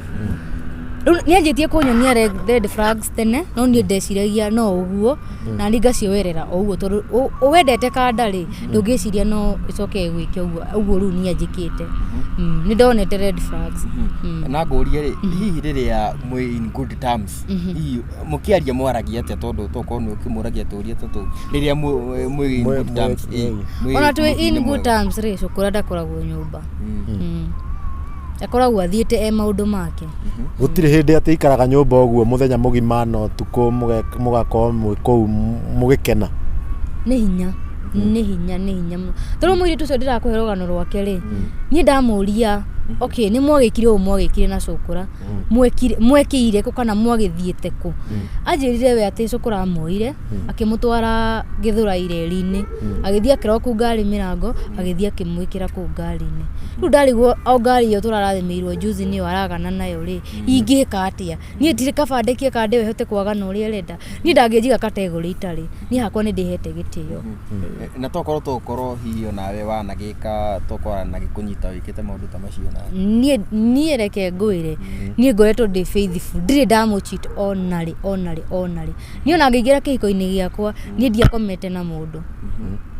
S3: Rĩu nĩ anjĩtie kũnyonia red flags tene, no niĩ ndeciragia no ũguo na niĩ ngacioerera o ũguo tondũ wendete kanda rĩ, ndũngĩciria no ĩcoke ĩgwĩke ũguo ũguo rĩu niĩ anjĩkĩte. Nĩ ndonete red flags.
S2: Na ngũrie rĩ, hihi rĩrĩa mwĩ in good terms, hihi mũkĩaria mwaragia atĩa tondũ tokorwo nĩ ũkĩmũragia tũria tũtũ rĩrĩa mwĩ in good terms,
S3: Ona twĩ in good terms rĩ, cũkũra ndakoragwo nyũmba. Akoragwo athiĩte e maũndũ make.
S1: Gũtirĩ hĩndĩ atĩ ikaraga nyũmba ũguo mũthenya mũgima na ũtukũ mũgakorwo mwĩ kũu mũgĩkena.
S3: Nĩ hinya, nĩ hinya, nĩ hinya mũno. Tondũ mũirĩtu ũcio ndĩrakũhe rũgano rwake rĩ, niĩ ndamũria, okay, nĩ mwagĩkire ũũ mwagĩkire na cũkũra, mwekĩire kũ kana mwagĩthiĩte kũ? Anjĩrire we atĩ cũkũra amuoire, akĩmũtwara Gĩthũrai reri-inĩ, agĩthiĩ akĩroku ngari mĩrango, agĩthiĩ akĩmwĩkĩra kũu ngari-inĩ. Rĩu ndarigwo o ngari ĩyo tũrarathimĩirwo juzi nĩyo aragana nayo rĩ, ingĩka atĩa? Niĩ ndirĩ kaba ndekie kanda ĩyo ĩhote kwagana ũrĩa ĩrenda. Niĩ ndangĩnjiga category itarĩ. Niĩ hakwa nĩ ndĩhete gĩtĩo.
S2: Na tokorwo tokorwo hihi onawe wanagĩka tokorwo anagĩkũnyita wĩkĩte maũndũ ta macio nawe.
S3: Niĩ reke ngwĩre, niĩ ngoretwo ndĩ faithful, ndirĩ ndamũ cheat ona rĩ, ona rĩ, ona rĩ. Niĩ ona ngĩingĩra kĩhiko-inĩ gĩakwa, niĩ ndiakomete na mũndũ.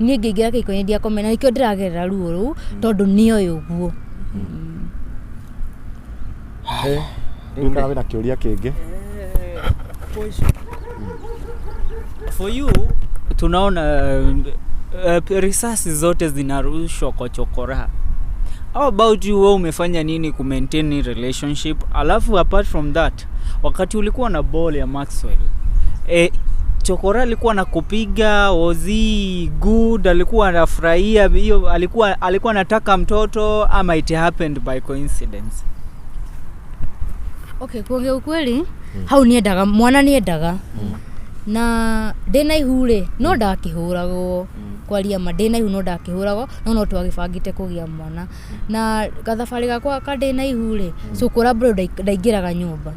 S3: Niĩ ngĩingĩra kĩhiko-inĩ ndiakomete, na nĩkĩo ndĩragerera ruo rũu, tondũ nĩoĩ ũguo.
S1: Rĩu kana wĩna kĩũria kĩngĩ?
S4: For you tunaona risasi zote zinarushwa kwa Chokora. How about you, wewe umefanya nini ku maintain relationship? Alafu apart from that, wakati ulikuwa na ball ya Maxwell, Chokora alikuwa anakupiga, was he good? Alikuwa anafurahia hiyo, alikuwa anataka mtoto ama it happened by coincidence?
S3: Okay, kuongea ukweli, hau niendaga mwana niendaga. Na ndĩna ihu rĩ, no ndakĩhũragwo, kwaria ma ndĩna ihu no ndakĩhũragwo, no no twagĩbangĩte kũgĩa mwana. Na gathabarĩ gakwa ka ndĩna ihu rĩ, cũkũra bado ndaingĩraga nyũmba.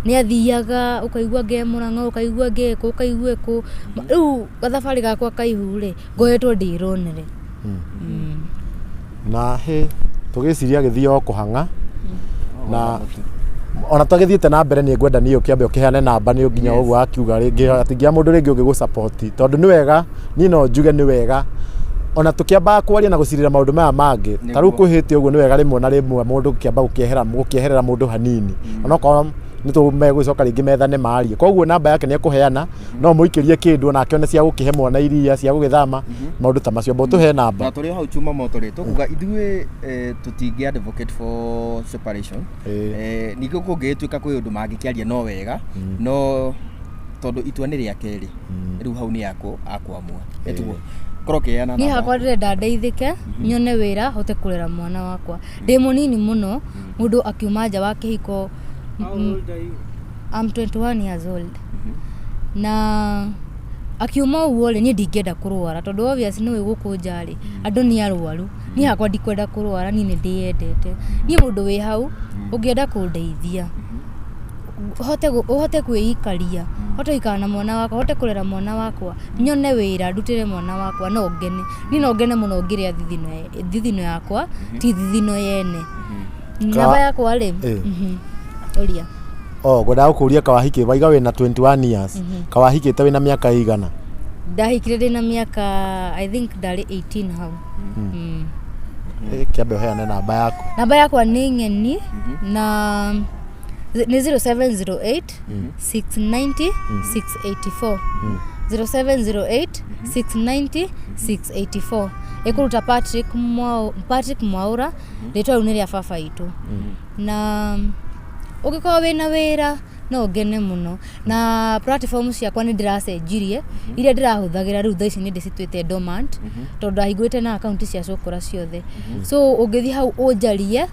S3: Nĩ athiaga ũkaigua nge Mũrang'a, ũkaigua nge kũ, ũkaigua kũ. Rĩu gathabarĩ gakwa ka ihu rĩ, ngoretwo ndĩ lonely.
S1: Na hĩ tũgĩciria agĩthiĩ o kũhang'a na ona twagĩthiĩte na mbere niĩ ngwenda niĩ ũkĩambe ũkĩheane namba nĩ nginya ũguo akiuga rĩngĩ atingĩa mũndũ rĩngĩ ũngĩ gũ tondũ nĩ wega niĩ no njuge nĩ wega ona tũkĩambaga kwaria na gũcirĩra maũndũ maya mangĩ ta rĩu kwĩhĩte ũguo nĩ wega rĩmwe na rĩmwe mũndũ gũkĩamba gũkĩehera gũkĩeherera mũndũ hanini onokorwo nĩ tũmegũcoka rĩngĩ methane marie. Koguo namba yake nĩ ekũheana, no mũikĩrie kĩndũ onake one cia gũkĩhe mwana iria, cia gũgĩthama, maũndũ ta macio. Amba ũtũhe namba.
S2: Na tũrĩ o hau chuma moto rĩ, tũkuga ithuĩ tũtingĩ advocate for separation. Ningĩ kũngĩgĩtuĩka kwĩ ũndũ mangĩkĩaria no wega, no tondũ itua nĩ rĩake rĩ, rĩu hau nĩ akũamua. Ĩtiguo? Korwo ũkĩheana
S3: Niĩ
S2: namba.
S3: Hakwa ndĩrenda ndeithĩke, nyone wĩra, hote kũrera mwana wakwa. Ndĩ mũnini mũno, mũndũ akiuma nja wa kĩhiko.
S4: How old are you?
S3: I'm 21 years old. Na akiuma ũguo rĩ, niĩ ndingĩenda kũrwara tondũ obvious nĩ ũĩ gũkũ nja rĩ, andũ nĩ arwaru. Niĩ hakwa ndikwenda kũrwara, niĩ nĩ ndĩyendete. Niĩ mũndũ wĩ hau ũngĩenda kũndeithia ũhote kwĩikaria, hote gũikara na mwana wakwa, hote kũrera mwana wakwa, nyone wĩra ndutĩre mwana wakwa, no ngene. Niĩ no ngene mũno ngĩrĩa thithino, thithino yakwa ti thithino yene. Namba yakwa rĩ, ũria.
S1: Oh, ngwendaga gũkũria kawahiki waiga wĩna 21 years, kawahikĩte wĩna mĩaka ĩigana?
S3: Ndahikire ndĩna mĩaka, I think ndarĩ 18 hau.
S1: Kĩambe ũheane namba yaku.
S3: Namba yakwa nĩ ng'eni na nĩ 0708 690 684, 0708 690 684. Ĩkũruta Patrick Mwau, Patrick Mwaura, rĩtwa rĩu nĩ rĩa baba itũ. Na ũngĩkorwo wĩna wĩra no ngene mũno. Na platform ciakwa nĩ ndĩracenjirie, iria ndĩrahũthagĩra rĩu thaa ici nĩ ndĩcituĩte dormant tondũ ndahingũrĩte na akaunti cia cũkũra ciothe, so ũngĩthiĩ hau ũnjarie.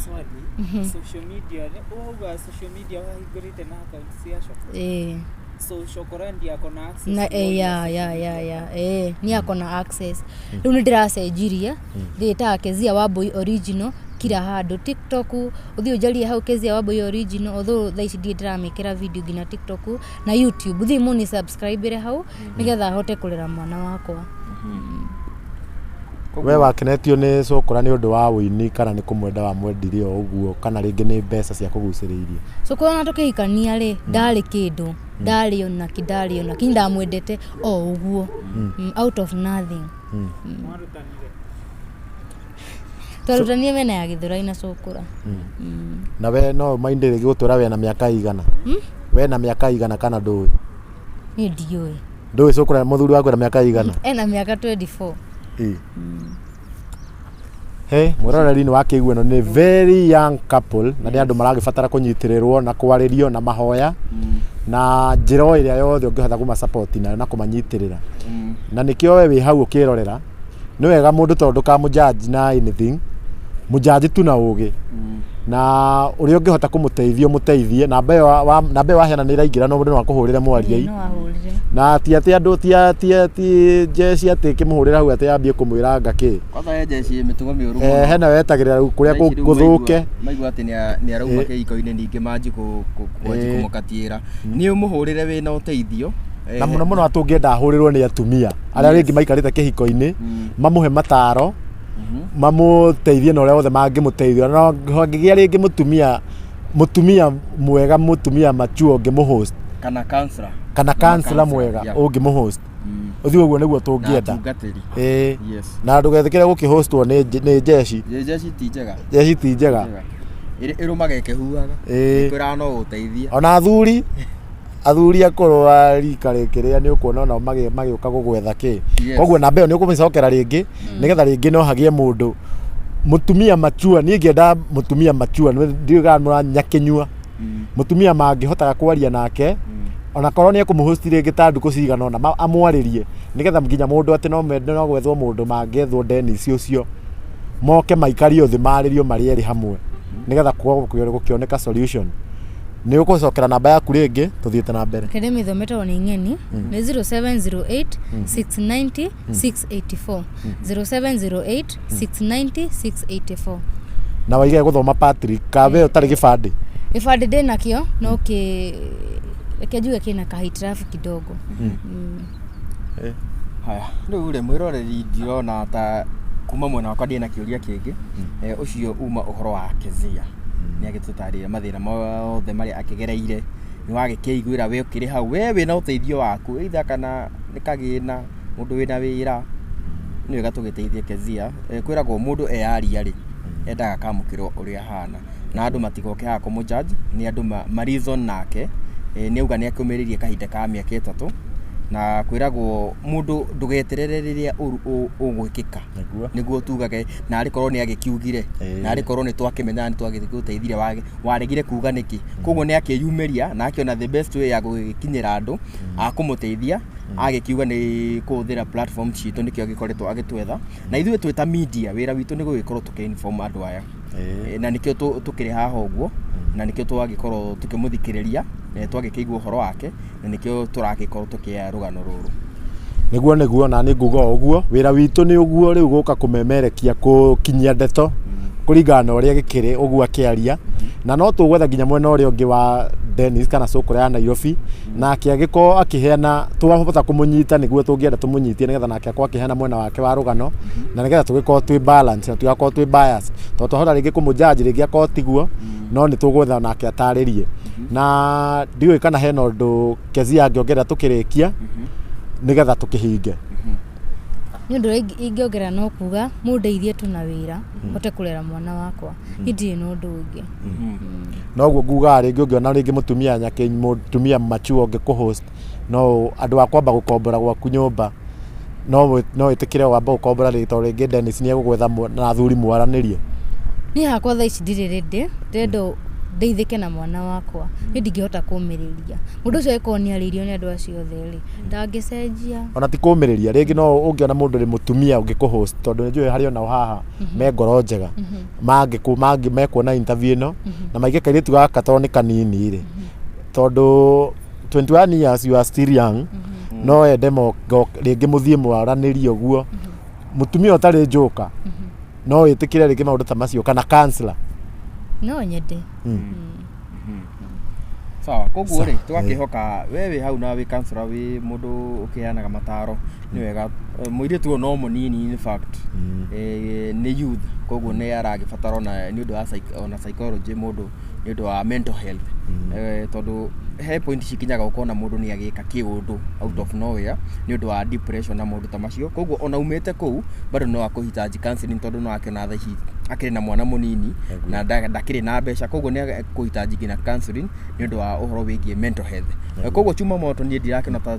S4: Swali, social media, wauga social media wahingũrĩte na account cia Shokora?
S3: Ĩĩ.
S4: So Shokora ndiye ako na access
S3: na
S4: to all your
S3: ya
S4: social
S3: ya
S4: media?
S3: Ya, ni ako na access. Rĩu nĩ ndĩracenjirie, ndĩtaga Kezia Wambui Original kila handũ. TikTok ũthiĩ ũnjarie hau Kezia Wambui Original, although thaa ici ndirĩ ndĩramĩkĩra video nginya TikTok na YouTube. Thiĩ mũni subscribe hau nĩgetha hote kũrera mwana wakwa.
S1: We wakenetio nĩ cũkũra nĩ ũndũ wa ũini kana nĩ kũmwenda wamwendire o ũguo kana rĩngĩ nĩ mbeca cia kũgucĩrĩirie?
S3: So kũrona tũkĩhikania rĩ, ndarĩ kĩndũ, ndarĩ onaki, ndarĩ onaki, ndamwendete o ũguo, out of nothing.
S4: Mwarutanire?
S3: Twarutanire mena ya Gĩthũrai na cũkũra.
S1: Na we no mainde rĩngĩ gũtwĩra wena mĩaka igana, wena mĩaka igana kana ndũĩ?
S3: Niĩ ndiũĩ.
S1: Ndũĩ cũkũra mũthuri waku ena mĩaka igana?
S3: Ena mĩaka 24.
S1: Ĩ. He mwĩroreri nĩ wakĩigua ĩno nĩ very young couple na nĩ andũ maragĩbatara kũnyitĩrĩrwo na kwarĩrio na mahoya na njĩra o ĩrĩa yothe ũngĩhota kũma support nayo na kũmanyitĩrĩra. Na nĩkĩo we wĩ hau ũkĩrorera nĩ wega mũndũ tondũ ndũkamũjudge na anything, mũjudge tu na ũgĩ na ũrĩa ũngĩhota kũmũteithia ũmũteithie. Namba ĩyo namba ĩyo waheana nĩ ĩraingĩra, no mũndũ no akũhũrĩre mwarie.
S3: No ahũrĩre.
S1: Na ti atĩ andũ ti jeshi atĩ kĩmũhũrĩra hau atĩ ambie kũmwĩra anga kĩ.
S2: Kwanza he jeshi mĩtugo mĩũru.
S1: Hena wetagĩrĩra rĩu kũrĩa
S2: Thaa ici rĩu
S1: gũthũke.
S2: Maigua atĩ nĩ arauma kĩhiko-inĩ, ningĩ manji kwanji kũmũkatiĩra. Nĩ ũmũhũrĩre wĩna ũteithio.
S1: Na mũno mũno atũngĩenda ahũrĩrwo nĩ atumia arĩa rĩngĩ maikarĩte kĩhiko-inĩ, mamũhe mataro, mamũteithie na ũrĩa wothe mangĩmũteithia. Na hangĩgĩa rĩngĩ mũtumia mwega, mũtumia mature ũngĩmũhost
S2: kana counselor.
S1: Kana counselor mwega ũngĩmũhost, ũthiĩ ũguo nĩguo
S2: na
S1: tũngĩenda.
S2: Atungatĩri.
S1: Ĩĩ.
S2: Yes.
S1: Na ndũgetĩkĩre gũkĩhostwo nĩ jeshi.
S2: Jeshi ti njega.
S1: Jeshi ti njega.
S2: Njega. Ĩrũmaga ĩkĩhuhaga. Ĩkwĩraga no gũteithia.
S1: Ona athuri akũrũ a rika rĩkĩrĩa nĩ ũkuona onao magĩũka gũgwetha kĩ. Koguo namba ĩyo nĩ ũkũmĩcokera rĩngĩ nĩgetha rĩngĩ no hagĩe mũndũ mũtumia mature. Niĩ ngĩenda mũtumia mature, ndiũĩ kana mũranyakĩnyua mũtumia mangĩhotaga kwaria nake ona korwo nĩ ekũmũhost rĩngĩ ta ndukũ cigana ũna, amwarĩrie nĩgetha nginya mũndũ atĩ no mende no gwethwo mũndũ mangĩethwo Dennis ũcio moke maikario thĩ marĩrio marĩ erĩ hamwe nĩgetha gũkĩoneka solution. Nĩ ũgũcokera namba yaku rĩngĩ tũthiĩte na mbere.
S3: Kende mĩthome tondũ nĩ ng'eni, nĩ 0708 690 684, 0708 690 684.
S1: Na waige gũthoma Patrick kabe ũtarĩ gĩbandĩ?
S3: Gĩbandĩ ndĩ nakĩo, no kĩ reke njuge kĩna kahitirabu kidogo.
S2: Haya, rĩu rĩ, mwĩroreri, ndirona ta kuma mwena wakwa ndĩ na kĩũria kĩngĩ. Ũcio uma ũhoro wa Kezia nĩ agĩtũtarĩria mathĩna mothe marĩa akĩgereire. Nĩ wagĩkĩiguĩra we ũkĩrĩ hau, we wĩna ũteithio waku, either kana nĩ kagĩna mũndũ wĩna wĩra, nĩ wega tũgĩteithie Kezia. Kwĩragwo mũndũ eyaria rĩ, endaga akamũkĩrwo ũrĩa ahana, na andũ matigoke haha kũmũ judge, nĩ andũ ma reason nake. Nĩ auga nĩ akĩũmĩrĩirie kahinda ka mĩaka 3, na kwĩragwo mũndũ ndũgeterere rĩrĩa ũru ũgwĩkĩka.
S1: Nĩguo.
S2: Nĩguo tugage na arĩ korwo nĩ agĩkiugire, na arĩ korwo nĩ twakĩmenyaga nĩ twagĩgũteithire, waregire kuga nĩkĩ? Koguo nĩ akĩyumĩria na akĩona the best way ya gũgĩkinyĩra andũ akũmũteithia, agĩkiuga nĩ kũhũthĩra platform citũ, nĩkĩo agĩkoretwo agĩtwetha. Na ithuĩ twĩ ta media, wĩra witũ nĩ gũgĩkorwo tũkĩ-inform andũ aya. Na nĩkĩo tũkĩrĩ haha ũguo, na nĩkĩo twagĩkorwo tũkĩmũthikĩrĩria, twagĩkĩigua ũhoro wake, na nĩkĩo tũragĩkorwo tũkĩoya rũgano rũrũ.
S1: Nĩguo, na nĩ nguga o ũguo, wĩra witũ nĩ ũguo rĩu gũka kũmemerekia, kũkinyia ndeto kũringana na ũrĩa gĩkĩrĩ ũguo akĩaria. Na no tũgwetha nginya mwena ũrĩa ũngĩ wa Dennis kana cũkũrũ ya Nairobi, nake agĩkorwo akĩheana, twahota kũmũnyita nĩguo tũngĩenda tũmũnyitie, nĩgetha nake akorwo akĩheana mwena wake wa rũgano, na nĩgetha tũgĩkorwo twĩ balance na tũgakorwo twĩ bias, tondũ twahota rĩngĩ kũmũjudge, rĩngĩ akorwo tiguo. No nĩ tũgwetha nake atarĩrie. Na ndiũĩ kana hena ũndũ Kezia angĩongerera tũkĩrĩkia, nĩgetha tũkĩhinge.
S3: Nĩ ũndũ ũrĩa ingĩongerera no kuga mũndeithie tu na wĩra hote kũrera mwana wakwa, niĩ ndirĩ na ũndũ ũngĩ.
S1: Noguo ngugaga, rĩngĩ ũngĩona rĩngĩ mũtumia nyake, mũtumia mature ũngĩkũ-host, no andũ a kwamba gũkombora gwaku nyũmba, no wĩtĩkĩre wamba gũkombora rĩngĩ, tondũ rĩngĩ Dennis nĩ egũgwetha na athuri mwaranĩrie.
S3: Niĩ hakwa thaa ici ndirĩ ready, ndĩrenda ndeithĩke na mwana wakwa. Niĩ ndingĩhota kũmĩrĩria mũndũ ũcio angĩkorwo nĩ arĩirio nĩ andũ acio othe rĩ, ndangĩcenjia.
S1: Ona ti kũmĩrĩria rĩngĩ, no ũngĩona mũndũ rĩ mũtumia ũngĩkũ-host, tondũ nĩ njũĩ harĩ onao haha me ngoro njega, mangĩ mekuona interview ĩno na maige kairĩtu gaka tondũ nĩ kanini rĩ, tondũ 21 years, you are still young, no ende rĩngĩ mũthiĩ mwaranĩrie ũguo. Mũtumia ũtarĩ njoka, no wĩtĩkĩre rĩngĩ maũndũ ta macio kana counselor?
S3: No nyende.
S2: Sawa, koguo rĩ, tũgakĩhoka we wĩ hau na wĩ counselor, wĩ mũndũ ũkĩheanaga mataro, nĩ wega. Mũirĩtu ũyũ no mũnini, in fact nĩ youth, koguo nĩ aragĩbatara ona nĩ ũndũ wa ona psychology, mũndũ nĩ ũndũ wa mental health, tondũ he point cikinyaga ũkona mũndũ nĩ agĩka kĩũndũ out of nowhere nĩ ũndũ wa depression na maũndũ ta macio. Koguo ona umĩte kũu bado no akũhitaji counseling, tondũ no akĩona thaa ici akĩrĩ na mwana mũnini na ndakĩrĩ na mbeca, koguo nĩ akũhitaji nginya counseling nĩ ũndũ wa ũhoro wĩgiĩ mental health. Koguo chuma moto, niĩ ndirakĩona ta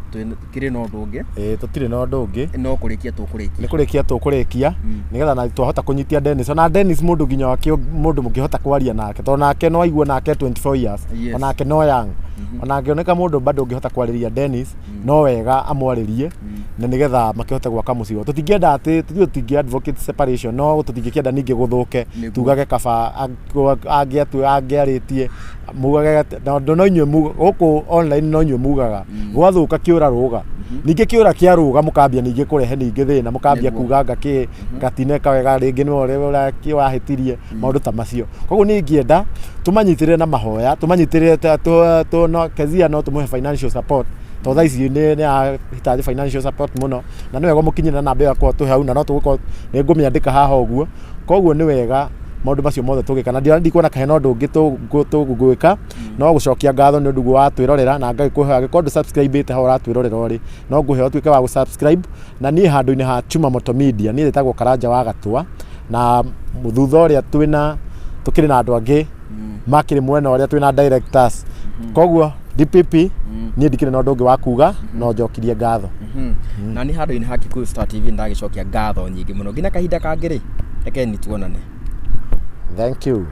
S2: kĩrĩ na ũndũ ũngĩ.
S1: Ĩĩ, tũtirĩ na ũndũ ũngĩ.
S2: No kũrĩkia tũkũrĩkia.
S1: Nĩ kũrĩkia tũkũrĩkia, nĩgetha na twahota kũnyitia Dennis, ona Dennis mũndũ nginya wake, mũndũ mũngĩhota kwaria nake, tondũ nake no aigue nake 24 years, onake no young, ona angĩoneka mũndũ bado ũngĩhota kwarĩria Dennis, no wega amwarĩrie na nĩgetha makĩhote gwaka mũciĩ wao. Tũtingĩenda atĩ tũthiĩ, tũtingĩ advocate separation, no tũtingĩkĩenda ningĩ gũthũke. Tugage kaba angĩarĩtie mugage na ũndũ no inyuĩ gũkũ online, no inyuĩ mugaga gwathũka kĩũra rũga, ningĩ kĩũra kĩa rũga, mũkambia ningĩ kũrehe ningĩ thĩna, mũkambia kuga anga kĩ gatineka wega, rĩngĩ nĩwe ũrĩa wahĩtirie, maũndũ ta macio. Koguo niĩ ingĩenda tũmanyitĩrĩre na mahoya, tũmanyitĩrĩre no Kezia no tũmũhe financial support, tondũ thaa ici nĩ arahitaji financial support mũno, na nĩ wega mũkinyĩre na namba ĩyo akorwo tũhe hau, na no tũgũkorwo nĩ ngũmĩandĩka haha ũguo. Koguo nĩ wega maũndũ macio mothe tũgĩka, na ndiona, ndikuona kahe na ũndũ ũngĩ tũgwĩka no gũcokia ngatho nĩ ũndũ guo wa twĩrorera. Na ngagĩkũhe, angĩkorwo ndũ subscribe hau ũratwĩrorera ũrĩ, no ngũhe ũtuĩke wa gũ-subscribe. Na niĩ handũ-inĩ ha Chuma Moto Media, niĩ njĩtagwo Karanja wa Gatua, na thutha ũrĩa twĩna tũkĩrĩ na andũ angĩ makĩrĩ mwena ũrĩa twĩna directors. Koguo DPP, niĩ ndikĩrĩ na ũndũ ũngĩ wa kuga no njokirie ngatho.
S2: Na nĩ handũ-inĩ ha Kikuyu Star TV, ndagĩcokia ngatho nyingĩ mũno. Nginya kahinda kangĩ rĩ, rekeni tuonane.
S1: Thank you.